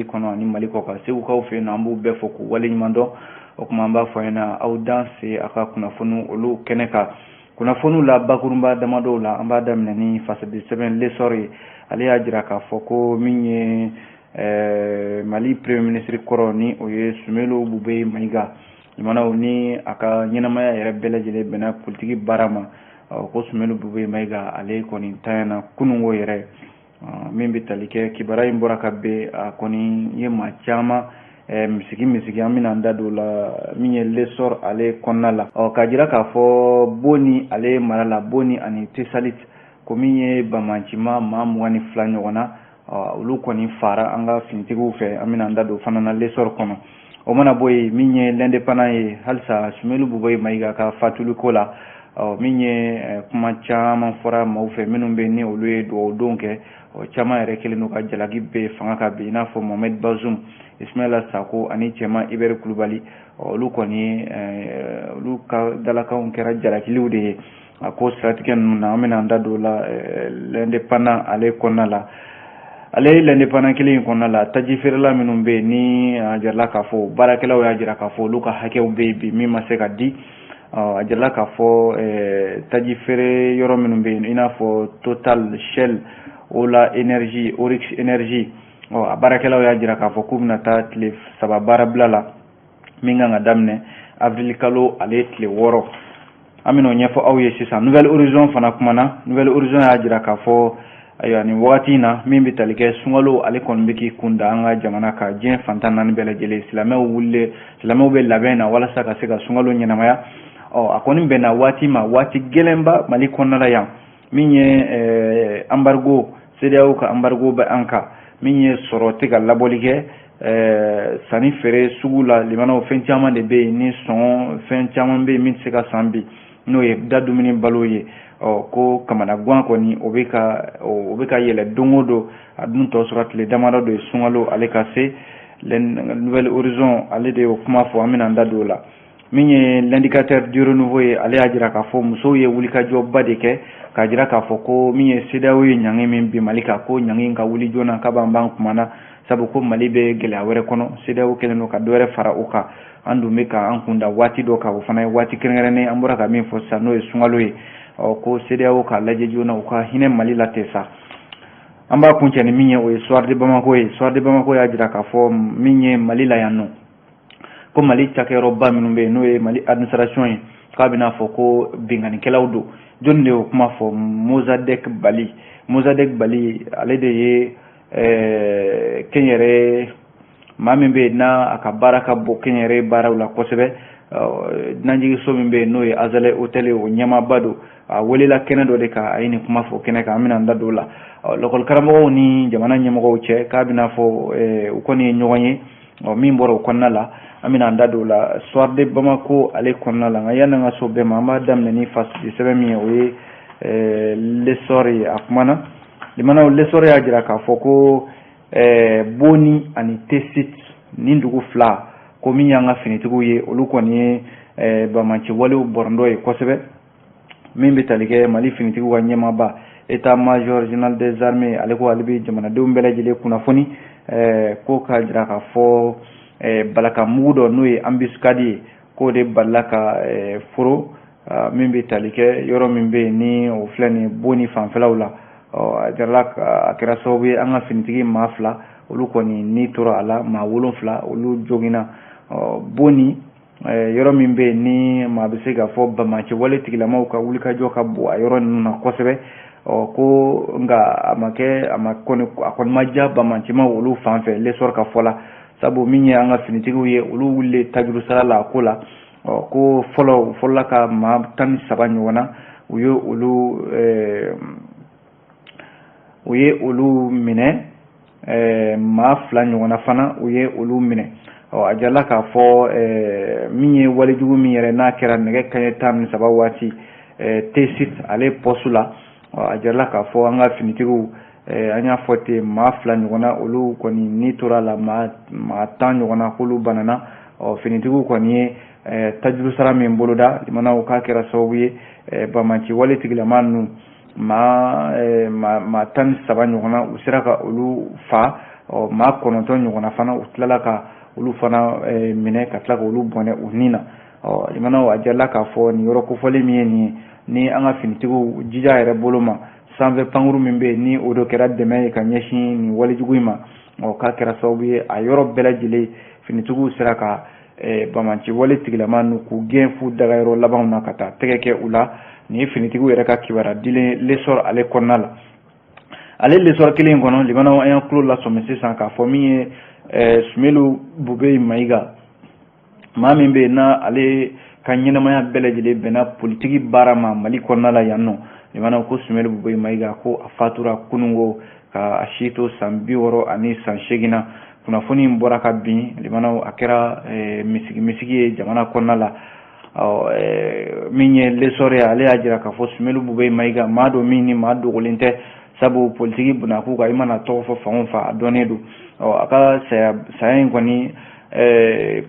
Kɔnɔ ani Mali kɔ kan, Segukaw fɛ yen nɔ, an b'u bɛɛ fo k'u waleɲuman dɔn. O tuma, an b'a fɔ ɲɛna, aw danse a ka kunnafoni olu kɛnɛ kan. Kunnafoniw la, bakurunba damadɔw la, an b'a daminɛ ni fasadi sɛbɛn L'Essor ye. Ale y'a jira k'a fɔ ko min ye Mali premier ministre kɔrɔ, ni o ye Soumeylou Boubèye Maïga, limanaw, ni a ka ɲɛnamaya yɛrɛ bɛɛ lajɛlen bɛnna politiki baara ma, ko Soumeylou Boubèye Maïga, ale kɔni tanyana kununko yɛrɛ. Min bɛ tali kɛ kibaruya in bɔra ka ben, a kɔni ye maa caman misigi misigi. An bɛna an da don la min ye L'Essor ale kɔnɔna la, ɔ k'a jira k'a fɔ Boni ale mara la, Boni ani Tessalit, ko min ye bamancima maa 22 ɲɔgɔn na, olu kɔni fara an ka finitigiw fɛ. An bɛna an da don fana na L'Essor kɔnɔ. O mana bɔ yen, min ye L'Indépendant ye, halisa Soumeylou Boubèye Maïga ka fatuli ko la, ɔ min ye kuma caman fɔra maaw fɛ minnu bɛ ni olu ye dugawudon kɛ. Ɔ caman yɛrɛ kɛlen don ka jalaki bɛ fanga ka bin, i n'a fɔ Mohamed Bazoum, Ismaila Sako ani Cɛma Ibɛri Kulubali. Olu kɔni, olu ka dalakanw kɛra jalakiliw de ye a ko siratigɛ ninnu na. An bɛna an da don o la L'Indépendant ale kɔnɔna la. Ale ye L'Indépendant kelen in kɔnɔna la, taji feerela minnu bɛ yen, ni a jirala k'a fɔ baarakɛlaw y'a jira k'a fɔ olu ka hakɛw bɛ yen bi min ma se ka di. A jirala k'a fɔ taji feere yɔrɔ minnu bɛ yen, i n'a fɔ Total, Shell, Ola Énergie, Oryx Énergie, ɔ a baarakɛlaw y'a jira k'a fɔ k'u bɛna taa tile 3 baarabila la min kan ka daminɛ avril kalo ale tile 6. An bɛna o ɲɛfɔ aw ye sisan. Nouvel Horizon fana kumana. Nouvel Horizon y'a jira k'a fɔ, ayiwa, nin wagati in na, min bɛ tali kɛ sunkalo, ale kɔni bɛ k'i kun da an ka jamana kan, diɲɛ fantan naani bɛɛ lajɛlen. Silamɛw wulilen, silamɛw bɛ labɛn na walasa ka se ka sunkalo ɲɛnamaya. Ɔ a kɔni bɛnna waati ma, waati gɛlɛnba Mali kɔnɔna la yan, min ye embargo, CEDEAO ka embargo bɛ an kan, min ye sɔrɔ tɛ ka labɔli kɛ sanni feere sugu la. Limanaw, fɛn caman de bɛ yen ni sɔngɔ, fɛn caman bɛ yen min tɛ se ka san bi, n'o ye da dumuni balo ye. Ɔ ko kamanagan kɔni, o bɛ ka yɛlɛ don o don. A dun tɔ sɔrɔ tile damadɔ de ye sunkalo ale ka se. Nouvel Horizon ale de y'o kuma fɔ, an bɛna an da don o la. Min ye L'Indicateur du Renouveau ye, ale y'a jira k'a fɔ musow ye wulikajɔba de kɛ k'a jira k'a fɔ ko min ye CEDEAO ye ɲangi min bin Mali kan, ko ɲangi ka wuli joona, k'a b'an ban kuma na, sabu ko Mali bɛ gɛlɛya wɛrɛ kɔnɔ. CEDEAO kɛlen don ka dɔ wɛrɛ fara o kan. An dun bɛ ka an kunda waati dɔ kan, o fana ye waati kɛrɛnkɛrɛnnen an bɔra ka min fɔ sisan, n'o ye sunkalo ye. Ɔ ko CEDEAO k'a lajɛ joona, u ka hinɛ Mali la ten sa. An b'a kuncɛ ni min ye, o ye Soir de Bamako ye. Soir de Bamako y'a jira k'a fɔ min ye Mali la yan nɔ, ko Mali cakɛyɔrɔba minnu bɛ yen, n'o ye Mali administration ye, k'a bɛna fɔ ko binkannikɛlaw don. Jɔnni de y'o kuma fɔ? Mozadek Bali. Mozadek Bali, ale de ye kɛnyɛrɛ maa min bɛ yen, n'a a ka baara ka bon kɛnyɛrɛ baaraw la kosɛbɛ. Dunanjiginso min bɛ yen, n'o ye Azalaï Hôtel ye, o ɲɛmaaba don. A welela kɛnɛ dɔ de kan, a ye nin kuma fɔ kɛnɛ kan. An bɛna an da don o la. Lakɔli karamɔgɔw ni jamana ɲɛmɔgɔw cɛ, k'a bɛna fɔ u kɔni ye ɲɔgɔn ye. Ɔ min bɔra o kɔnɔna la, an bɛna an da don o la Soir de Bamako ale kɔnɔna la. Nka yanni an ka so bɛɛ ma, an b'a daminɛ ni fasidi sɛbɛn min ye, o ye L'Essor ye. A kumana, limanaw, L'Essor y'a jira k'a fɔ ko Boni ani Tessit, nin dugu fila, ko min y'an ka finitigiw ye, olu kɔni ye banbaanci walew bɔrɔndɔ ye kosɛbɛ. Min bɛ tali kɛ Mali finitigiw ka ɲɛmaaba, état major général des armées, ale ko ale bɛ jamanadenw bɛɛ lajɛlen kunnafoni ko k'a jira k'a fɔ balaka mugu dɔ, n'o ye embuscade ye, k'o de balila ka foro min bɛ tali kɛ yɔrɔ min bɛ yen, ni o filɛ nin ye, Boni fanfɛlaw la. Ɔ a jirala, a kɛra sababu ye an ka finitigi maa fila, olu kɔni ni tora a la, maa wolonfila, olu joginna. Ɔ Boni, yɔrɔ min bɛ yen ni maa bɛ se k'a fɔ banbaanci wale tigilamaw ka wulikajɔ ka bon a yɔrɔ ninnu na kosɛbɛ. Ɔ ko nka a ma kɛ, a ma kɔni, a kɔni ma diya banbaancimaw olu fan fɛ, L'Essor ka fɔ la, sabu min ye an ka finitigiw ye, olu wulilen tajuru sara la a ko la. Ɔ ko fɔlɔ, u fɔlɔla ka maa 13 ɲɔgɔn na, u ye olu minɛ, maa fila ɲɔgɔnna fana, u ye olu minɛ. Ɔ a jirala k'a fɔ min ye walejugu min yɛrɛ n'a kɛra nɛgɛ kanɲɛ 13 waati Tessit ale poste la, a jirala k'a fɔ an ka finitigiw, an y'a fɔ ten, maa fila ɲɔgɔnna, olu kɔni ni tora la, maa 10 ɲɔgɔnna, k'olu banana. Ɔ finitigiw kɔni ye tajuru sara min boloda, limanaw, k'a kɛra sababu ye banbaanci wale tigilama ninnu, maa 13 ɲɔgɔnna, u sera ka olu fa. Ɔ maa 9 ɲɔgɔnna fana u tilala ka olu fana minɛ ka tila k'olu bɔnɛ u ni na. Ɔ limanaw, a jirala k'a fɔ nin yɔrɔ kofɔlen min ye nin ye, ni an ka finitigiw jija yɛrɛ bolo ma, sanfɛ pankuru min bɛ yen, ni o de kɛra dɛmɛ ye ka ɲɛsin nin walejugu in ma, ɔ k'a kɛra sababu ye a yɔrɔ bɛɛ lajɛlen finitigiw sera ka bamanci wale tigilama ninnu k'u gɛn f'u dagayɔrɔ labanw na ka taa tɛgɛ kɛ u la. Nin ye finitigiw yɛrɛ ka kibaruya dilen L'Essor ale kɔnɔna la. Ale L'Essor kelen in kɔnɔ, limanaw, an y'an tulo lasɔmi sisan k'a fɔ min ye Sumelu Bubɛyi Mayiga, maa min bɛ yen n'a ale ka ɲɛnamaya bɛɛ lajɛlen bɛnna politiki baara ma Mali kɔnɔna la yan nɔ, limanaw, ko Sumelu Bubɛyi Mayiga, ko a fatura kununko ka a si to san 68 na. Kunnafoni in bɔra ka bin, limanaw, a kɛra misigi misigi ye jamana kɔnɔna la. Min ye L'Essor ye, ale y'a jira k'a fɔ Sumelu Bubɛyi Mayiga, maa don min ni maa dogolen tɛ, sabu politiki bunakun kan, i mana tɔgɔ fɔ fan o fan, a dɔnnen don. Ɔ a ka saya in kɔni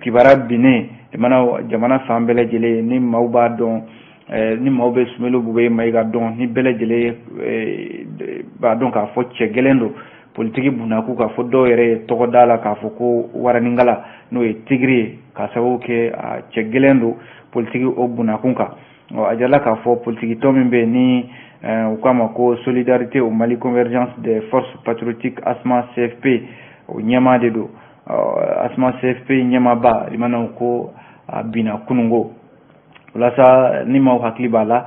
kibaruya binnen, limanaw, jamana fan bɛɛ lajɛlen, ni maaw b'a dɔn, ni maaw bɛ Sumelu Bubɛyi Mayiga dɔn, ni bɛɛ lajɛlen b'a dɔn k'a fɔ cɛ gɛlɛn don politiki bunakun kan, fɔ dɔw yɛrɛ ye tɔgɔ da la k'a fɔ ko waranikala, n'o ye tigre ye, k'a sababu kɛ a cɛ gɛlɛn don politiki o bunakun kan. Ɔ a jirala k'a fɔ politiki tɔn min bɛ yen ni u k'a ma ko Solidarité au Mali, Convergence des Forces Patriotiques, ASMA CFP, o ɲɛmaa de don. ASMA CFP ɲɛmaaba, limanaw, ko a binna kununko. Walasa ni maaw hakili b'a la,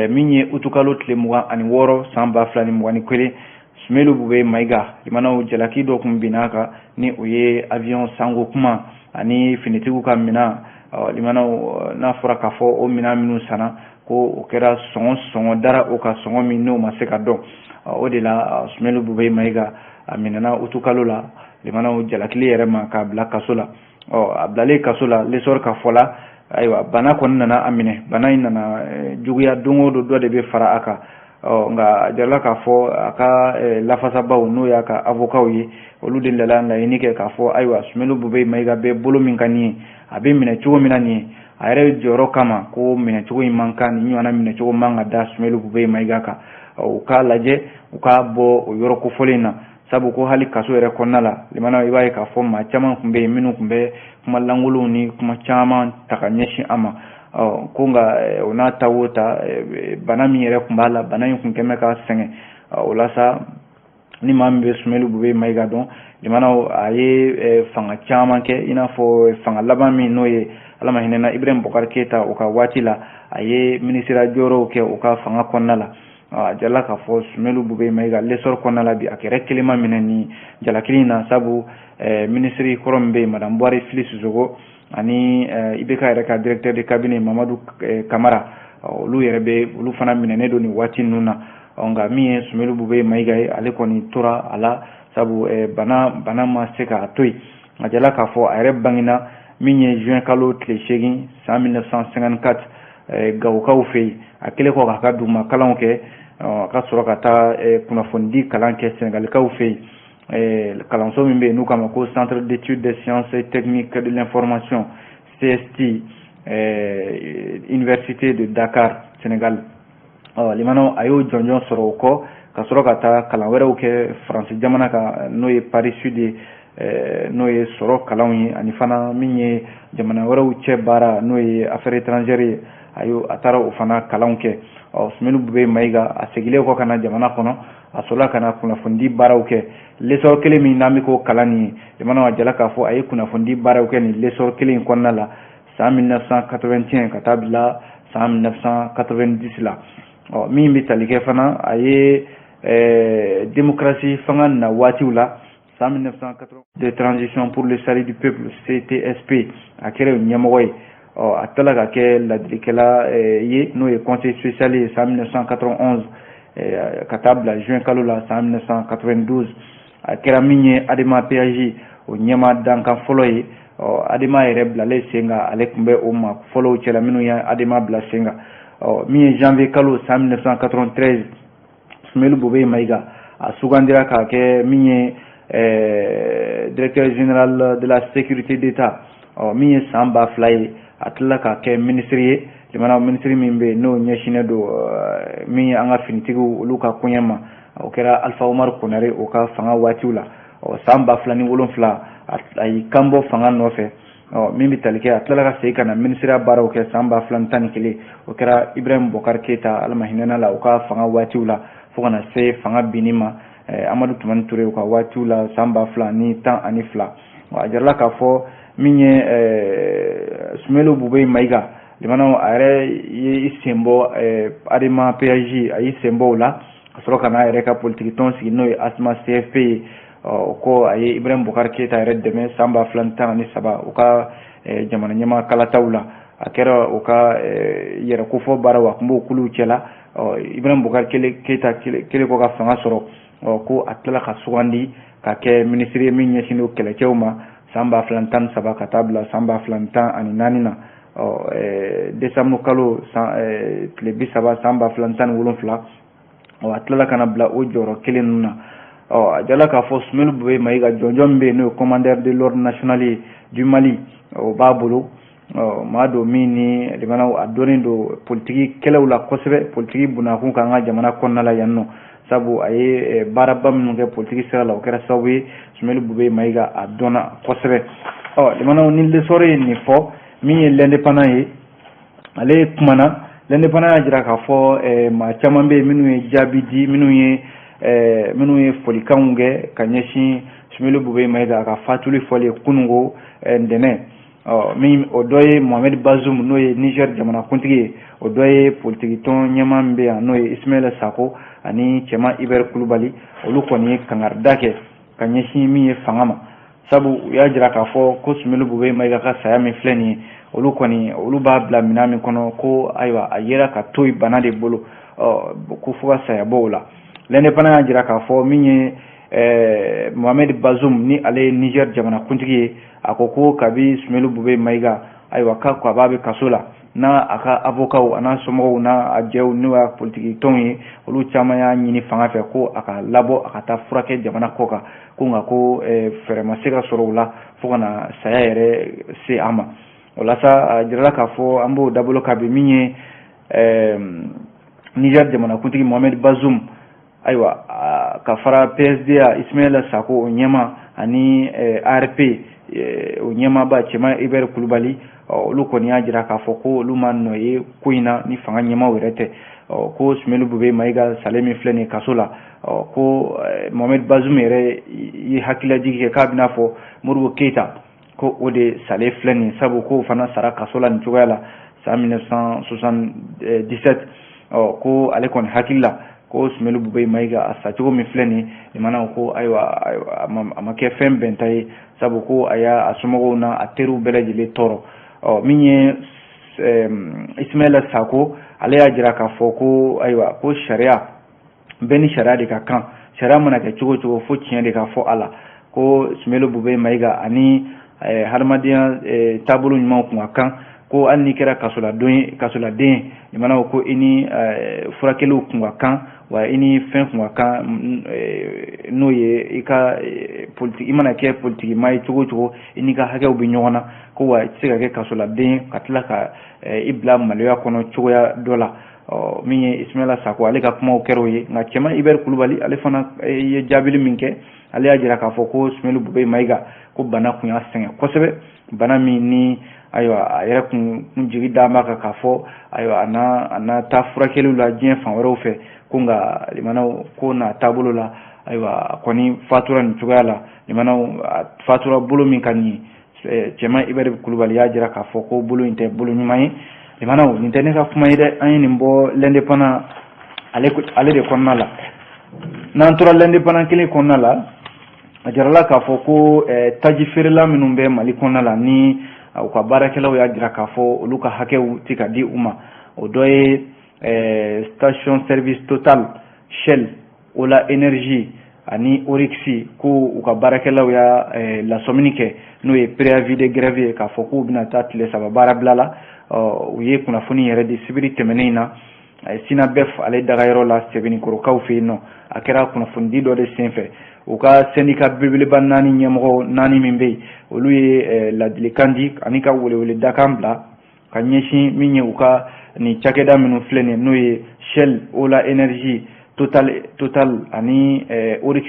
min ye utukalo tile 26 san 2021, Sumelu Bubɛyi Mayiga, limanaw, jalaki dɔ tun binna a kan, ni o ye avion sanko kuma ani finitigiw ka minɛn. Limanaw, n'a fɔra k'a fɔ o minɛn minnu sanna, ko o kɛra sɔngɔ sɔngɔ dara o ka sɔngɔ min n'o ma se ka dɔn. O de la Sumelu Bubɛyi Mayiga a minɛna utukalo la, limanaw, jalakili yɛrɛ ma k'a bila kaso la. Ɔ a bilalen kaso la, L'Essor ka fɔ la, ayiwa, bana kɔni nana a minɛ. Bana in nana juguya, don o don dɔ de bɛ fara a kan. Ɔ nka a jirala k'a fɔ a ka lafasabaw, n'o y'a ka avocats ye, olu de nana laɲini kɛ k'a fɔ ayiwa, Sumelu Bubɛyi Mayiga bɛ bolo min kan nin ye, a bɛ minɛ cogo min na nin ye, a yɛrɛ jɔyɔrɔ kama, ko minɛcogo in man kan, nin ɲɔgɔnna minɛcogo man ka da Sumelu Bubɛyi Mayiga kan. U k'a lajɛ u k'a bɔ o yɔrɔ kofɔlen in na, sabu ko hali kaso yɛrɛ kɔnɔna la, limanaw, i b'a ye k'a fɔ maa caman tun bɛ yen minnu tun bɛ kuma lankolonw ni kuma caman ta ka ɲɛsin a ma. Ɔ ko nka o n'a ta o ta, bana min yɛrɛ tun b'a la, bana in tun kɛn bɛ ka sɛgɛn. O la sa, ni maa min bɛ Sumelu Bubɛyi Mayiga dɔn, limanaw, a ye fanga caman kɛ, i n'a fɔ fanga laban min n'o ye, Ala ma hinɛna Ibrahim Bɔkari Keyita, o ka waati la, a ye minisiriya jɔyɔrɔw kɛ o ka fanga kɔnɔna la. A jirala k'a fɔ Sumelu Bubɛyi Mayiga, L'Essor kɔnɔna la bi, a kɛrɛ kelen ma minɛ ni jalakili in na, sabu minisiri kɔrɔ min bɛ yen, madame Buwari Fili Sisoko, ani IBK yɛrɛ ka directeur de cabinet Mamadu Kamara, olu yɛrɛ bɛ, olu fana minɛnen don nin waati ninnu na. Nka min ye Sumelu Bubɛyi Mayiga ye, ale kɔni tora a la, sabu bana ma se k'a to yen. A jirala k'a fɔ a yɛrɛ bangena min ye juin kalo tile 8 san 1954 Gawokaw fɛ yen. A kɛlen kɔ k'a ka duguma kalanw kɛ, a ka sɔrɔ ka taa kunnafonidi kalan kɛ Sɛnɛgalikaw fɛ yen, kalanso min bɛ yen n'u k'a ma ko Centre d'études des sciences et techniques de l'information, CST, Université de Dakar, Sénégal. Ɔ limanaw, a y'o jɔnjɔn sɔrɔ o kɔ ka sɔrɔ ka taa kalan wɛrɛw kɛ Faransi jamana kan, n'o ye Paris Sud ye, n'o ye sɔrɔ kalanw ye, ani fana min ye jamana wɛrɛw cɛ baara, n'o ye affaires étrangères ye, a y'o a taara o fana kalanw kɛ. Ɔ Sumelu Bubɛyi Mayiga, a seginnen kɔ ka na jamana kɔnɔ, a sɔrɔla ka na kunnafonidi baaraw kɛ. L'Essor kelen min n'an bɛ k'o kalan nin ye, jamana a jala k'a fɔ a ye kunnafonidi baaraw kɛ nin L'Essor kelen in kɔnɔna la san 1981 ka taa bila san 1990 la. Ɔ min bɛ tali kɛ fana, a ye démocratie fanga na waatiw la, san 1980 de Transition pour le salut du peuple, CTSP, a kɛra o ɲɛmɔgɔ ye. Ɔ a tilala ka kɛ ladilikɛla ye, n'o ye conseil spécial ye, san 1991 ka taa bila juin kalo la san 1992. A kɛra min ye ADEMA PAJ o ɲɛmaa dankan fɔlɔ ye. Ɔ ADEMA yɛrɛ bilalen sen kan, ale tun bɛ o maa fɔlɔw cɛla minnu ye ADEMA bila sen kan. Ɔ min ye janvier kalo san 1993, Sumelu Bubɛyi Mayiga a sugandira k'a kɛ min ye directeur général de la sécurité d'État. Ɔ min ye san 2000 ye, a tilala k'a kɛ minisiri ye, jamana minisiri min bɛ yen n'o ɲɛsinnen don min ye an ka finitigiw olu ka koɲɛ ma. O kɛra Alpha Umaru Konare o ka fanga waatiw la. Ɔ, san 2007, a y'i kanbɔ fanga nɔfɛ. Ɔ, min bɛ tali kɛ, a tilala ka segin ka na minisiriya baaraw kɛ san 2011. O kɛra Ibrahim Boubacar Keita, Ala ma hinɛ la, u ka fanga waatiw la, fo ka na se fanga binni ma Amadu Tumani Ture u ka waatiw la san 2012. A jirala k'a fɔ min ye Soumeylou Boubèye Maïga, limanaw, a yɛrɛ ye i sen bɔ ADEMA PAJ, a y'i sen bɔ o la ka sɔrɔ ka n'a yɛrɛ ka politiki tɔn sigi, n'o ye ASMA CFP ye. Ɔ, ko a ye Ibrahim Boubacar Keita yɛrɛ dɛmɛ san 2013 u ka jamana ɲɛmaa kalataw la. A kɛra u ka yɛrɛ kofɔ baaraw, a tun b'o kuluw cɛla. Ɔ, Ibrahim Boubacar Keita kelen kɔ ka fanga sɔrɔ, ɔ, ko a tilala ka sugandi ka kɛ minisiri ye min ɲɛsin don kɛlɛcɛw ma san 2013 ka taa bila san 2014 na. Ɔ, décembre kalo san tile 30 san 2017, ɔ, a tilala ka na bila o jɔyɔrɔ kelen ninnu na. Ɔ, a jala k'a fɔ Soumeylou Boubèye Maïga, jɔnjɔn min bɛ yen, n'o ye commandeur de l'ordre national ye du Mali, o b'a bolo. Ɔ, maa don min ni limanaw, a dɔnnen don politiki kɛlɛw la kosɛbɛ, politiki bunakun kan an ka jamana kɔnɔna la yan nɔ, sabu a ye baaraba minnu kɛ politiki sira la, o kɛra sababu ye Soumeylou Boubèye Maïga a dɔnna kosɛbɛ. Ɔ, limanaw, ni L'Essor ye nin fɔ, min ye L'Indépendant ye, ale kumana. L'Indépendant y'a jira k'a fɔ maa caman bɛ yen minnu ye jaabi di, minnu ye folikanw kɛ ka ɲɛsin Soumeylou Boubèye Maïga a ka fatuli fɔli kununko ntɛnɛn. Ɔ, min o dɔ ye Mohamed Bazoum, n'o ye Niger jamanakuntigi ye. O dɔ ye politiki tɔn ɲɛmaa min bɛ yan, n'o ye Ismaïla Sako ani Cɛman Hubert Kulubali. Olu kɔni ye kangarida kɛ ka ɲɛsin min ye fanga ma, sabu u y'a jira k'a fɔ ko Soumeylou Boubèye Maïga ka saya min filɛ nin ye, olu kɔni, olu b'a bila minɛn min kɔnɔ, ko ayiwa, a yera ka to yen bana de bolo. Ɔ, ko fo ka saya bɔ o la. L'Indépendant y'a jira k'a fɔ min ye Mohamed Bazoum, ni ale ye Niger jamanakuntigi ye, a ko ko kabi Soumeylou Boubèye Maïga, ayiwa, k'a ko a b'a bɛ kaso la, n'a a ka avocat a n'a somɔgɔw n'a a jɛw, n'o y'a politiki tɔnw ye, olu caman y'a ɲini fanga fɛ ko a ka labɔ, a ka taa furakɛ jamana kɔ kan, ko nka ko fɛɛrɛ ma se ka sɔrɔ o la fo ka na saya yɛrɛ se a ma. O la sa, a jirala k'a fɔ an b'o dabolo kabi min ye Niger jamanakuntigi Mohamed Bazoum, ayiwa, ka fara PSDA Ismaïla Sako o ɲɛma ani ARP o ɲɛmaaba Cɛman Hubert Kulubali, olu kɔni y'a jira k'a fɔ ko olu ma nɔ ye ko in na ni fanga ɲɛmaw yɛrɛ tɛ. Ko Soumeylou Boubèye Maïga salen min filɛ nin ye kaso la, ko Mohamed Bazoum yɛrɛ ye hakililajigi kɛ k'a bɛna fɔ Modibo Keita ko o de salen filɛ nin ye, sabu k'o fana sara kaso la nin cogoya la san 1977. Ɔ, ko ale kɔni hakili la ko Soumeylou Boubèye Maïga a sacogo min filɛ nin ye, limanaw, ko ayiwa, a ma kɛ fɛn bɛnta ye, sabu ko a y'a a somɔgɔw n'a a teriw bɛɛ lajɛlen tɔɔrɔ. Ɔ, min ye Ismaïla Sako, ale y'a jira k'a fɔ ko ayiwa, ko sariya bɛɛ ni sariya de ka kan, sariya mana kɛ cogo o cogo, fo tiɲɛ de ka fɔ a la, ko Soumeylou Boubèye Maïga ani hadamadenya taabolo ɲumanw kun ka kan, ko hali n'i kɛra kasoladon ye, kasoladen ye, limanaw, ko i ni furakɛliw kun ka kan, wa i ni fɛn kun ka kan, n'o ye i ka politiki, i mana kɛ politiki maa ye cogo o cogo, i n'i ka hakɛw bɛ ɲɔgɔn na, ko wa i tɛ se ka kɛ kasoladen ye ka tila ka i bila maloya kɔnɔ cogoya dɔ la. Ɔ, min ye Ismaïla Sako, ale ka kumaw kɛra o ye. Nka Cɛman Hubert Kulubali, ale fana ye jaabili min kɛ, ale y'a jira k'a fɔ ko Soumeylou Boubèye Maïga, ko bana kun y'a sɛgɛn kosɛbɛ, bana min ni ayiwa, a yɛrɛ kun jigi da b'a kan k'a fɔ ayiwa, a n'a taa furakɛliw la diɲɛ fan wɛrɛw fɛ, ko nka limanaw, ko n'a taabolo la, ayiwa, a kɔni fatura nin cogoya la. Limanaw, a fatura bolo min ka nin ye, Cɛman Hubert Kulubali y'a jira k'a fɔ ko bolo in tɛ bolo ɲuman ye. Limanaw, nin tɛ ne ka kuma ye dɛ, an ye nin bɔ L'Indépendant ale de kɔnɔna la. N'an tora L'Indépendant kelen kɔnɔna la, a jirala k'a fɔ ko taji feerela minnu bɛ Mali kɔnɔna la, ni u ka baarakɛlaw y'a jira k'a fɔ olu ka hakɛw tɛ ka di u ma, o dɔ ye station service Total, Shell, Ola Énergie ani Oryx, ko u ka baarakɛlaw y'a lasɔmini kɛ, n'o ye préavis de grève ye, k'a fɔ k'u bɛna taa tile 3 baarabila la. U ye kunnafoni yɛrɛ di sibiri tɛmɛnen in na Sinabɛf ale dagayɔrɔ la Sɛbɛnnikɔrɔkaw fɛ yen nɔ. A kɛra kunnafonidi dɔ de senfɛ. U ka syndicat belebeleba naani ɲɛmɔgɔ naani min bɛ yen, olu ye ladilikan di ani ka welewele dakan bila ka ɲɛsin min ye u ka nin cakɛda minnu filɛ nin ye, n'o ye Shell, Ola Énergie, Total ani Oryx,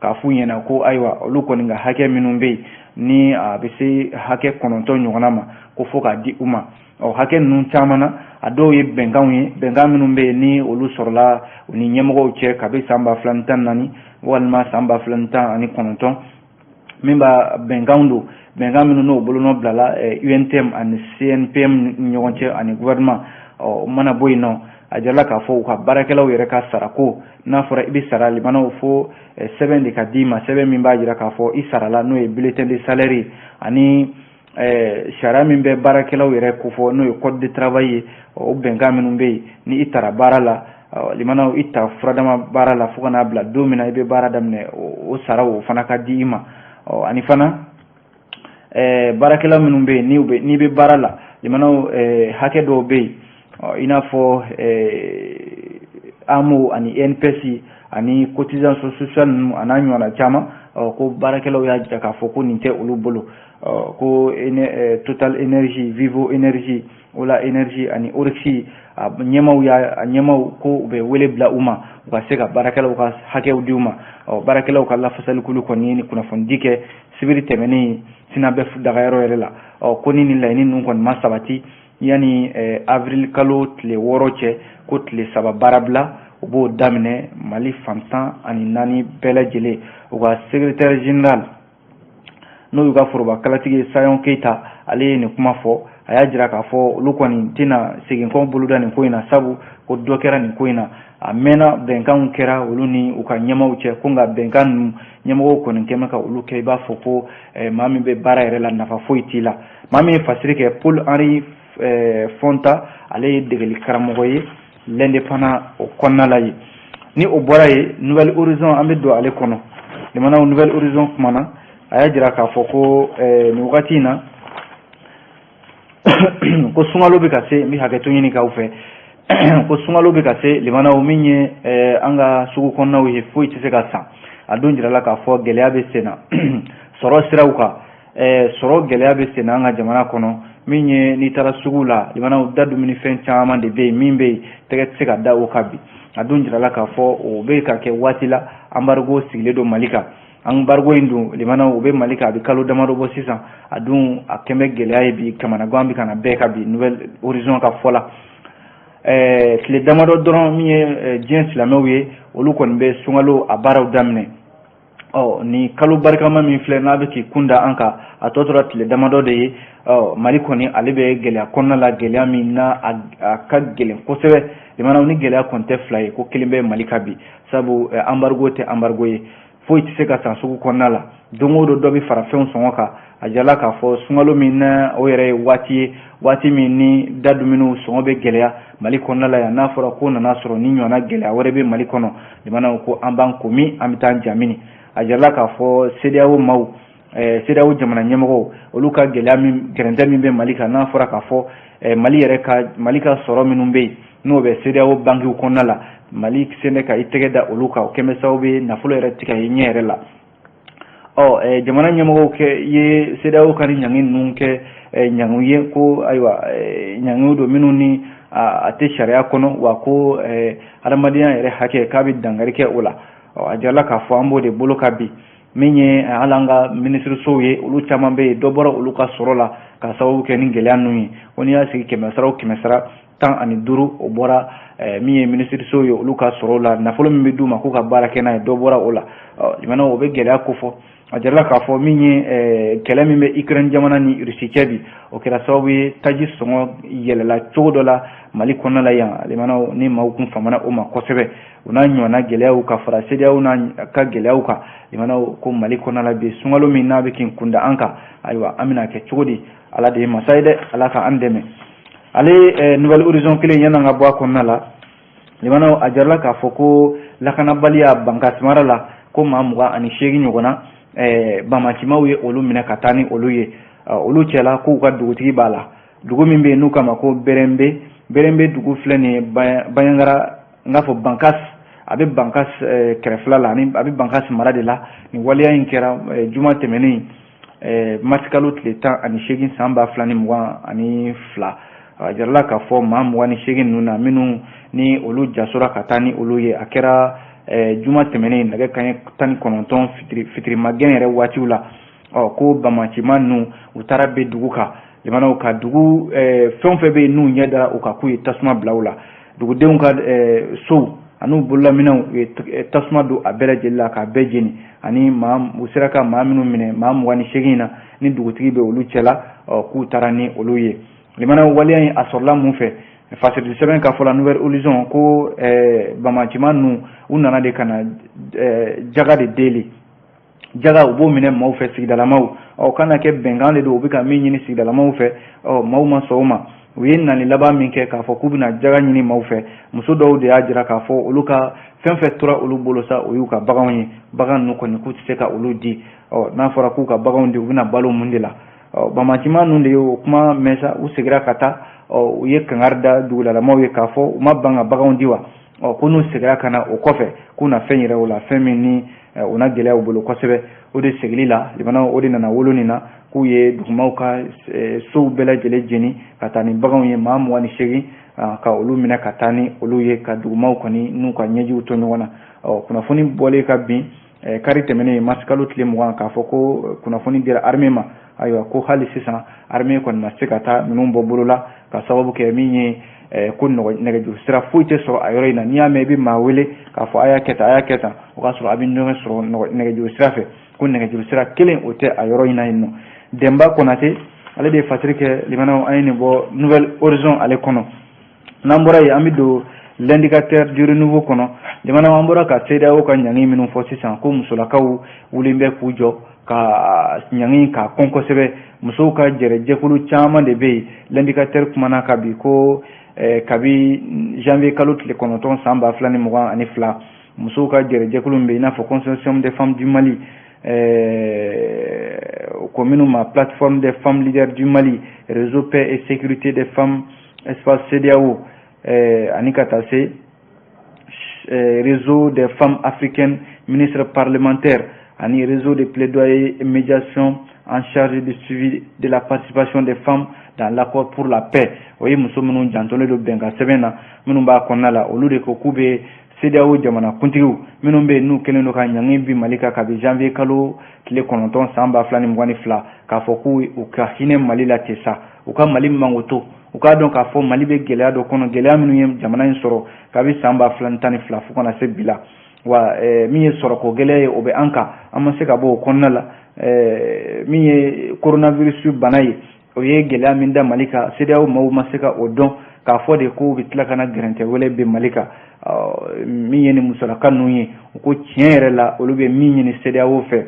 k'a f'u ɲɛna ko ayiwa, olu kɔni ka hakɛ minnu bɛ yen ni a bɛ se hakɛ 9 ɲɔgɔnna ma, ko fo k'a di u ma. Ɔ, hakɛ ninnu caman na, a dɔw ye bɛnkanw ye, bɛnkan minnu bɛ yen ni olu sɔrɔla u ni ɲɛmɔgɔw cɛ kabi san 2014 walima san 2019, min b'a bɛnkanw don, bɛnkan minnu n'o bolonɔ bilala UNTM ani CNPM ni ɲɔgɔn cɛ ani gouvernement. Ɔ, o mana bɔ yen nɔ, a jirala k'a fɔ u ka baarakɛlaw yɛrɛ ka sarako, n'a fɔra i bɛ sara, limanaw, fo sɛbɛn de ka d'i ma, sɛbɛn min b'a jira k'a fɔ i sarala, n'o ye bulletin de salaire ye, ani sariya min bɛ baarakɛlaw yɛrɛ kofɔ, n'o ye code de travail ye. O bɛnkan minnu bɛ yen, ni i taara baara la, limanaw, i ta furadama baara la fo ka n'a bila don min na i bɛ baara daminɛ, o sara o fana ka di i ma. Ɔ, ani fana baarakɛla minnu bɛ yen, n'i bɛ baara la, limanaw, hakɛ dɔw bɛ yen, i n'a fɔ AMO ani INPS ani cotisation sociale ninnu a n'a ɲɔgɔnna caman, ko baarakɛlaw y'a jira k'a fɔ ko nin tɛ olu bolo. Ko Total Énergie, Vivo Énergie, Ola Énergie ani Oryx a ɲɛmaw y'a a ɲɛmaw ko u bɛ wele bila u ma, u ka se ka baarakɛlaw ka hakɛw di u ma. Ɔ, baarakɛlaw ka lafasalikulu kɔni ye ni kunnafonidi kɛ sibiri tɛmɛnen SYNABEF dagayɔrɔ yɛrɛ la. Ɔ, ko ni nin laɲini ninnu kɔni ma sabati yanni avril kalo tile 6 cɛ, ko tile 3 baarabila u b'o daminɛ Mali fan 14 bɛɛ lajɛlen. U ka secrétaire général, n'o y'u ka foroba kalatigi ye, Sayon Keyita, ale ye nin kuma fɔ. A y'a jira k'a fɔ olu kɔni tɛna segin kɔ boloda nin ko in na, sabu ko dɔ kɛra nin ko in na a mɛnna. Bɛnkanw kɛra olu ni u ka ɲɛmaw cɛ, ko nka bɛnkan ninnu ɲɛmɔgɔw kɔni kɛmɛ ka olu kɛ i b'a fɔ ko maa min bɛ baara yɛrɛ la, nafa foyi t'i la. Maa min ye fasiri kɛ, Paul Henri Fonta, ale ye degeli karamɔgɔ ye L'Indépendant o kɔnɔna la yen. Ni o bɔra yen, Nouvel Horizon, an bɛ don ale kɔnɔ. Limanaw, Nouvel Horizon kumana, a y'a jira k'a fɔ ko nin wagati in na, ko sunkalo bɛ ka se. N bɛ hakɛto ɲini k'aw fɛ, ko sunkalo bɛ ka se, limanaw, min ye an ka sugu kɔnɔnaw ye, foyi tɛ se ka san. A don jirala k'a fɔ gɛlɛya bɛ sen na sɔrɔ siraw kan, sɔrɔ gɛlɛya bɛ sen na an ka jamana kɔnɔ. Min ye n'i taara sugu la, limanaw, da dumunifɛn caman de bɛ yen min bɛ yen, tɛgɛ tɛ se ka da o kan bi. A don jirala k'a fɔ o bɛ ka kɛ waati la embargo sigilen don Mali kan. Embargo in dun, limanaw, o bɛ Mali kan a bɛ kalo damadɔ bɔ sisan. A dun a kɛn bɛ gɛlɛya ye bi, kamanagan bɛ ka na bɛɛ kan bi. Nouvel Horizon ka fɔ la, tile damadɔ dɔrɔn, min ye diɲɛ silamɛw ye, olu kɔni bɛ sunkalo a baaraw daminɛ. Ɔ, ni kalo barikama min filɛ, n'a bɛ k'i kun da an kan, a tɔ tora tile damadɔ de ye. Ɔ, Mali kɔni, ale bɛ gɛlɛya kɔnɔna la, gɛlɛya min na a ka gɛlɛn kosɛbɛ. Limanaw, ni gɛlɛya kɔni tɛ fila ye, ko kelen bɛ Mali kan bi, sabu embargo tɛ embargo ye, foyi tɛ se ka san sugu kɔnɔna la. Don o don dɔ bɛ fara fɛnw sɔngɔ kan. A jala k'a fɔ sunkalo min na, o yɛrɛ ye waati ye, waati min ni da dumuniw sɔngɔ bɛ gɛlɛya Mali kɔnɔna la yan. N'a fɔra ko nana sɔrɔ ni ɲɔgɔnna gɛlɛya wɛrɛ bɛ Mali kɔnɔ, limanaw, ko an b'an ko min, an bɛ taa jamini. A jirala k'a fɔ CEDEAO maaw, CEDEAO jamana ɲɛmɔgɔw, olu ka gɛlɛya min, gɛrɛntɛ min bɛ Mali kan, n'a fɔra k'a fɔ Mali yɛrɛ ka, Mali ka sɔrɔ minnu bɛ yen, n'o bɛ CEDEAO bankiw kɔnɔna la, Mali sen bɛ ka i tɛgɛ da olu kan, o kɛn bɛ sababu ye nafolo yɛrɛ tigɛ i ɲɛ yɛrɛ la. Ɔ, jamana ɲɛmɔgɔw kɛ ye CEDEAO ka ni ɲangi ninnu kɛ ɲangiw ye, ko ayiwa, ɲangiw don minnu ni a tɛ sariya kɔnɔ, wa ko adamadenya yɛrɛ hakɛ k'a bɛ dankari kɛ o la. Ɔ, a jirala k'a fɔ an b'o de bolo ka bi. Min ye hali an ka minisirisow ye, olu caman bɛ yen, dɔ bɔra olu ka sɔrɔ la ka sababu kɛ ni gɛlɛya ninnu ye, ko n'i y'a sigi 100 sara o 100 sara, 15 o bɔra min ye minisirisow ye, olu ka sɔrɔ la, nafolo min bɛ d'u ma k'u ka baara kɛ n'a ye, dɔ bɔra o la. Limanaw, o bɛ gɛlɛya kofɔ. A jirala k'a fɔ min ye kɛlɛ min bɛ Ukraine jamana ni Russie cɛ bi, o kɛra sababu ye taji sɔngɔ yɛlɛla cogo dɔ la Mali kɔnɔna la yan. Limanaw, ni maaw kun famana o ma kosɛbɛ, o n'a ɲɔgɔnna gɛlɛyaw ka fara CEDEAO n'a ka gɛlɛyaw kan, limanaw, ko Mali kɔnɔna la bi, sunkalo min n'a bɛ k'i kunda an kan, ayiwa, an bɛna kɛ cogo di? Ala de ye masa ye dɛ, Ala ka an dɛmɛ. Ale Nouvel Horizon kelen, yan'an ka bɔ a kɔnɔna la, limanaw, a jarala k'a fɔ ko lakanabaliya Bankas mara la, ko maa 28 ɲɔgɔnna, bamacimaw ye olu minɛ ka taa ni olu ye. Olu cɛla, k'u ka dugutigi b'a la, dugu min bɛ yen n'u kama ko Berembe. Berembe dugu filɛ nin ye Bandiagara, n k'a fɔ Bankas, a bɛ Bankas kɛrɛfɛla la, ani a bɛ Bankas mara de la. Nin waleya in kɛra juma tɛmɛnen, marisikalo tile 18 san 2022. A jirala k'a fɔ maa 28 ninnu na, minnu ni olu jasora ka taa ni olu ye, a kɛra juma tɛmɛnen nɛgɛ kanɲɛ 19 fitiri magɛn yɛrɛ waatiw la. Ɔ ko bamacima ninnu, u taara bɛ dugu kan, jamanaw ka dugu fɛn o fɛn bɛ yen n'u ɲɛ dara u kan, k'u ye tasuma bila u la. Dugudenw ka sow an'u bololaminɛw, u ye tasuma don a bɛɛ lajɛlen la k'a bɛɛ jeni. Ani maa u sera ka maa minnu minɛ, maa 28 na, ni dugutigi bɛ olu cɛla, ɔ k'u taara ni olu ye. Limana waleya in, a sɔrɔla mun fɛ? Fasiri sɛbɛn ka fɔ la, Nouvel Horizon, ko bamacima ninnu, u nana de ka na jaga de deli. Jaga, u b'o minɛ maaw fɛ, sigidalamaw. Ɔ kana kɛ bɛnkan de don, u bɛ ka min ɲini sigidalamaw fɛ. Ɔ maaw ma sɔn o ma. U ye nali laban min kɛ k'a fɔ k'u bɛna jaga ɲini maaw fɛ, muso dɔw de y'a jira k'a fɔ olu ka fɛn fɛn tora olu bolo sa, o y'u ka baganw ye. Bagan ninnu kɔni, k'u tɛ se ka olu di. Ɔ n'a fɔra k'u ka baganw di, u bɛna balo mun de la? Ɔ bamacima ninnu de ye o kuma mɛn sa, u seginna ka taa. Ɔ u ye kangari da dugulamaw ye k'a fɔ u ma ban ka baganw di wa. Ɔ ko n'u seginna ka na o kɔfɛ, k'u na fɛn yɛrɛ o la, fɛn min ni o na gɛlɛya u bolo kosɛbɛ. O de segili la, limanaw, o de nana wolo nin na, k'u ye dugumaw ka sow bɛɛ lajɛlen jeni ka taa ni baganw ye. Maa 28, ka olu minɛ ka taa ni olu ye, ka dugumaw kɔni n'u ka ɲɛjiw to ɲɔgɔn na. Ɔ kunnafoni bɔlen ka bin kari tɛmɛnen, marisikalo tile 20, k'a fɔ ko kunnafoni dira armée ma. Ayiwa, ko hali sisan armée kɔni ma se ka taa ninnu bɔ bolo la, ka sababu kɛ min ye, ko nɛgɛjuru sira foyi tɛ sɔrɔ a yɔrɔ in na. N'i y'a mɛn i bɛ maa wele k'a fɔ a y'a kɛ tan, a y'a kɛ tan, o k'a sɔrɔ a bɛ ɲɔgɔn sɔrɔ nɛgɛjuru sira fɛ. Ko nɛgɛjuru sira kelen o tɛ a yɔrɔ in na yen nɔ. Denba Konate, ale de ye fasiri kɛ. Limanaw, an ye nin bɔ Nouvel Horizon ale kɔnɔ. N'an bɔra yen, an bɛ don L'Indicateur du Renouveau kɔnɔ. Limanaw, an bɔra ka CEDEAO ka ɲangi minnu fɔ sisan, ko musolakaw wulilen bɛ k'u jɔ ka ɲangi k'a kɔn kosɛbɛ. Musow ka jɛrɛjɛkulu caman de bɛ yen. L'Indicateur kumana ka bi ko kabi janvier kalo tile 9 san 2022, musow ka jɛrɛjɛkulu min bɛ i n'a fɔ Consortium des femmes du Mali, ko minnu ma Plateforme des femmes leaders du Mali, Réseau paix et sécurité des femmes espace CEDEAO, ani ka taa se Réseau des femmes africaines ministres parlementaires, ani Réseau de plaidoyer et médiation en charge du suivi de la participation des femmes dans l'accord pour la paix. O ye muso minnu jantolen don bɛnkan sɛbɛn na, minnu b'a kɔnɔna la, olu de ko k'u bɛ CEDEAO jamana kuntigiw minnu bɛ yen n'u kɛlen don ka ɲangi bin Mali kan kabi janvier kalo tile 9 san 2022, k'a fɔ k'u u ka hinɛ Mali la ten sa, u ka Mali mangoto, u k'a dɔn k'a fɔ Mali bɛ gɛlɛya dɔ kɔnɔ, gɛlɛya minnu ye jamana in sɔrɔ kabi san 2012 fo kana se bi la. Wa min ye sɔrɔko gɛlɛya ye, o bɛ an kan, an ma se ka bɔ o kɔnɔna la. Min ye coronavirus bana ye, o ye gɛlɛya min da Mali kan, CEDEAO maaw ma se ka o dɔn k'a fɔ de k'u bɛ tila ka na gɛrɛntɛ wɛrɛ bɛ Mali kan. Min ye ni musolaka ninnu ye, u ko tiɲɛ yɛrɛ la, olu bɛ min ɲini CEDEAO fɛ,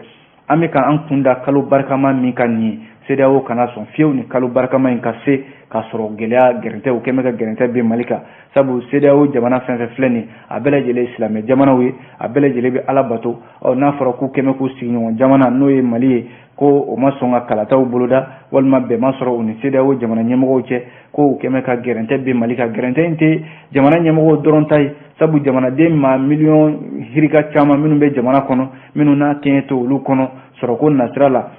an bɛ ka an kun da kalo barikama min kan nin ye, CEDEAO kana sɔn fiyewu ni kalo barikama in ka se k'a sɔrɔ gɛlɛya gɛrɛntɛ u kɛn bɛ ka gɛrɛntɛ bin Mali kan. Sabu CEDEAO jamana fɛn fɛn filɛ nin, a bɛɛ lajɛlen ye silamɛ jamanaw ye, a bɛɛ lajɛlen bɛ Ala bato. Ɔ n'a fɔra k'u kɛn bɛ k'u sigiɲɔgɔn jamana, n'o ye Mali ye, ko o ma sɔn ka kalataw boloda, walima bɛn ma sɔrɔ u ni CEDEAO jamana ɲɛmɔgɔw cɛ, ko u kɛn bɛ ka gɛrɛntɛ bin Mali kan. Gɛrɛntɛ in tɛ jamana ɲɛmɔgɔw dɔrɔn ta ye, sabu jamanaden maa miliyɔn hirika caman minnu bɛ jamana kɔnɔ, minnu n'a kɛɲɛ to olu kɔnɔ sɔrɔko nasira la.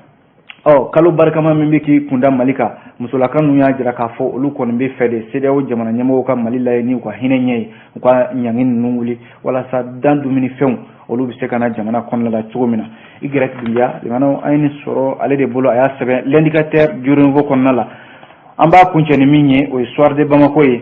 Ɔ kalo barikama min bɛ k'i kunda Mali kan, musolaka ninnu y'a jira k'a fɔ olu kɔni bɛ fɛ de CEDEAO jamana ɲɛmɔgɔw ka Mali lajɛ ni u ka hinɛ ɲɛ ye, u ka ɲangi ninnu wuli, walasa dan dumunifɛnw olu bɛ se ka na jamana kɔnɔna la cogo min na. I Dunbiya, limanaw, an ye nin sɔrɔ ale de bolo, a y'a sɛbɛn L'Indicateur du Renouveau kɔnɔna la. An b'a kuncɛ ni min ye, o ye Soir de Bamako ye.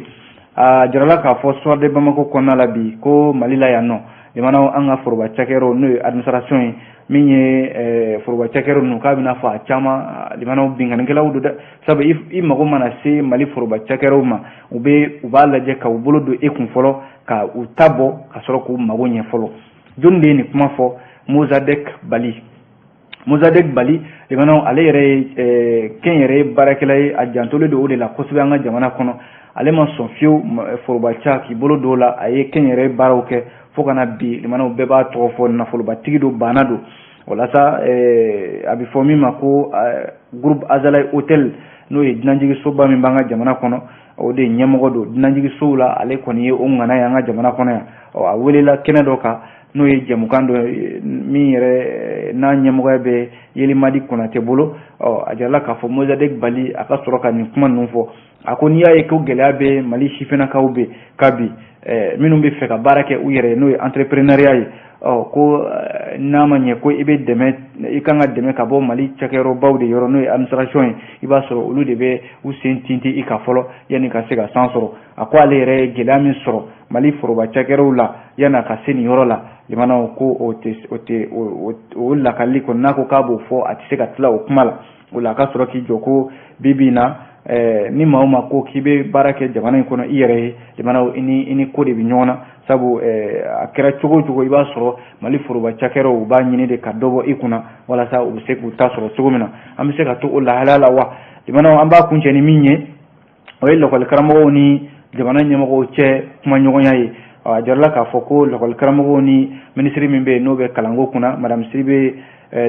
A jirala k'a fɔ Soir de Bamako kɔnɔna la bi ko Mali la yan nɔ, limanaw, an ka foroba cakɛyɔrɔ, n'o ye administration ye, min ye foroba cakɛyɔrɔ ninnu, k'a bɛna fɔ a caman, limanaw, binkannikɛlaw don dɛ. Sabu i mago mana se Mali foroba cakɛyɔrɔw ma, u bɛ u b'a lajɛ ka u bolo don e kun fɔlɔ, ka u ta bɔ, ka sɔrɔ k'u mago ɲɛ fɔlɔ. Jɔnni de ye nin kuma fɔ? Mozadek Bali. Mozadek Bali, limanaw, ale yɛrɛ ye kɛnyɛrɛye baarakɛla ye, a jantolen don o de la kosɛbɛ an ka jamana kɔnɔ. Ale ma sɔn fiyewu foroba ca k'i bolo don o la. A ye kɛnyɛrɛye baaraw kɛ fo ka na bi, limanaw, bɛɛ b'a tɔgɔ fɔ, nafolobatigi don, baana don. O la sa, a bɛ fɔ min ma ko Groupe Azalaï Hotel, n'o ye dunanjiginsoba min b'an ka jamana kɔnɔ, o de ɲɛmɔgɔ don dunanjiginsow la. Ale kɔni ye o ŋana ye an ka jamana kɔnɔ yan. Ɔ a welela kɛnɛ dɔ kan, n'o ye jɛmukan dɔ min yɛrɛ n'a ɲɛmɔgɔya bɛ Yelimadi Konate bolo. Ɔ a jirala k'a fɔ Mozadek Bali, a ka sɔrɔ ka nin kuma ninnu fɔ. A ko n'i y'a ye ko gɛlɛya bɛ Mali sifinnakaw bɛ ka bi minnu bɛ fɛ ka baara kɛ u yɛrɛ ye, n'o ye entrepreneuriat ye, ɔ ko n'a ma ɲɛ ko i bɛ dɛmɛ, i kan ka dɛmɛ ka bɔ Mali cakɛyɔrɔbaw de yɔrɔ, n'o ye administration ye, i b'a sɔrɔ olu de bɛ u sen tintin i kan fɔlɔ yanni ka se ka san sɔrɔ. A ko ale yɛrɛ ye gɛlɛya min sɔrɔ Mali foroba cakɛyɔrɔw la yanni a ka se nin yɔrɔ la, limanaw, ko o tɛ o tɛ o lakali kɔni, n'a ko k'a b'o fɔ, a tɛ se ka tila o kuma la. O la a ka sɔrɔ k'i jɔ ko bi bi in na, ni maa o maa ko k'i bɛ baara kɛ jamana in kɔnɔ i yɛrɛ ye, limanaw, i ni ko de bɛ ɲɔgɔn na, sabu a kɛra cogo o cogo, i b'a sɔrɔ Mali foroba cakɛyɔrɔw, u b'a ɲini de ka dɔ bɔ i kunna walasa u bɛ se k'u ta sɔrɔ cogo min na. An bɛ se ka to o lahalaya la wa? Limanaw, an b'a kuncɛ ni min ye, o ye lakɔli karamɔgɔw ni jamana ɲɛmɔgɔw cɛ kumaɲɔgɔnya ye. A jarala k'a fɔ ko lakɔli karamɔgɔw ni minisiri min bɛ yen, n'o bɛ kalanko kunna, madame Sidibe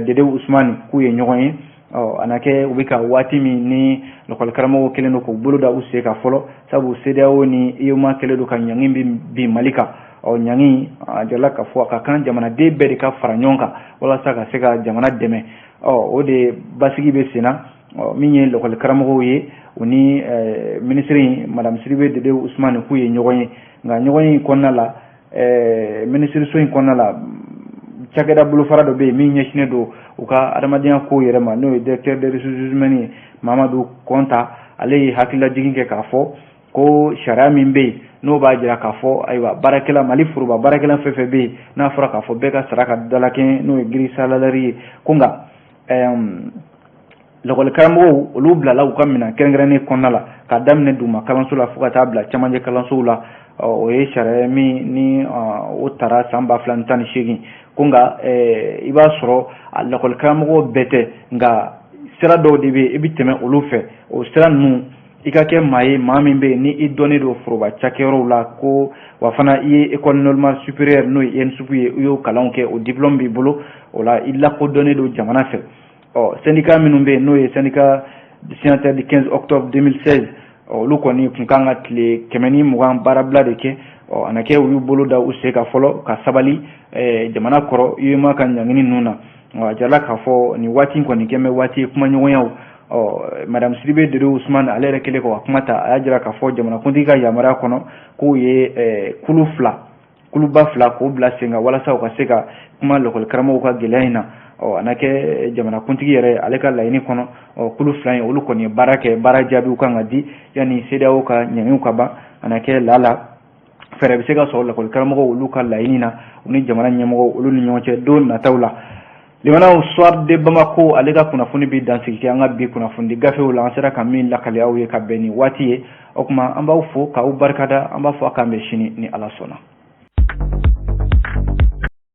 Dedewu Usumani, k'u ye ɲɔgɔn ye. Ɔ a na kɛ u bɛ ka waati min ni lakɔli karamɔgɔw kɛlen don k'u bolo da u sen kan fɔlɔ, sabu CEDEAO ni UEMOA kɛlen don ka ɲangi bin Mali kan. Ɔ ɲangi, a jarala k'a fɔ a ka kan jamanaden bɛɛ de ka fara ɲɔgɔn kan walasa ka se ka jamana dɛmɛ. Ɔ o de basigi bɛ sen na. Ɔ min ye lakɔli karamɔgɔw ye, u ni minisiri madame Sidibe Dedewu Usumani, k'u ye ɲɔgɔn ye. Nka ɲɔgɔn ye kɔnɔna la, minisiriso in kɔnɔna la, cakɛda bolofara dɔ bɛ yen min ɲɛsinnen don u ka adamadenya kow yɛrɛ ma, n'o ye directeur des ressources humaines ye, Mamadu Kɔnta. Ale ye hakililajigin kɛ k'a fɔ ko sariya min bɛ yen, n'o b'a jira k'a fɔ ayiwa, baarakɛla, Mali foroba baarakɛla fɛn fɛn bɛ yen, n'a fɔra k'a fɔ bɛɛ ka sara ka dalakɛɲɛ, n'o ye grille salariale ye, ko nka lakɔli karamɔgɔw, olu bilala u ka minɛn kɛrɛnkɛrɛnnen kɔnɔna la, k'a daminɛ duguma kalanso la fo ka taa bila camancɛ kalansow la. O ye sariya min ni o taara san 2018, ko nka i b'a sɔrɔ a lakɔli karamɔgɔw bɛɛ tɛ, nka sira dɔw de bɛ yen, i bɛ tɛmɛ olu fɛ. O sira ninnu, i ka kɛ maa ye, maa min bɛ yen ni i dɔnnen don foroba cakɛyɔrɔw la, ko wa fana i ye école normale supérieure, n'o ye ENSUP ye, i y'o kalanw kɛ, o diplôme b'i bolo, o la i lakodɔnnen don jamana fɛ. Ɔ syndicat minnu bɛ yen, n'o ye syndicat signataire du 15 octobre 2016, olu kɔni tun kan ka tile 120 baarabila de kɛ. Ɔ a na kɛ u y'u bolo da u sen kan fɔlɔ ka sabali jamana kɔrɔ UEMOA ka ɲangini ninnu na. A jarala k'a fɔ nin waati in kɔni kɛn bɛ waati ye kumaɲɔgɔnyaw. Ɔ madame Sidibe Dedewu Usumani, ale yɛrɛ kɛlen kɔ ka kuma ta, a y'a jira k'a fɔ jamanakuntigi ka yamaruya kɔnɔ, k'u ye kulu fila, kuluba fila k'o bila sen kan walasa u ka se ka kuma lakɔli karamɔgɔw ka gɛlɛya in na. Ɔ a na kɛ jamanakuntigi yɛrɛ, ale ka laɲini kɔnɔ, ɔ kulu fila in, olu kɔni ye baara kɛ, baara jaabiw kan ka di yanni CEDEAO ka ɲangiw ka ban. A na kɛ lala fɛɛrɛ bɛ se ka sɔrɔ lakɔli karamɔgɔw, olu ka laɲini na, u ni jamana ɲɛmɔgɔw, olu ni ɲɔgɔn cɛ don nataw la. Limanaw, Soir de Bamako, ale ka kunnafoni bɛ dansigi kɛ an ka bi kunnafoni gafew la, an sera ka min lakale aw ye ka bɛn ni waati ye. O tuma an b'aw fo k'aw barikada, an b'a fɔ a k'an bɛn sini ni Ala sɔnna.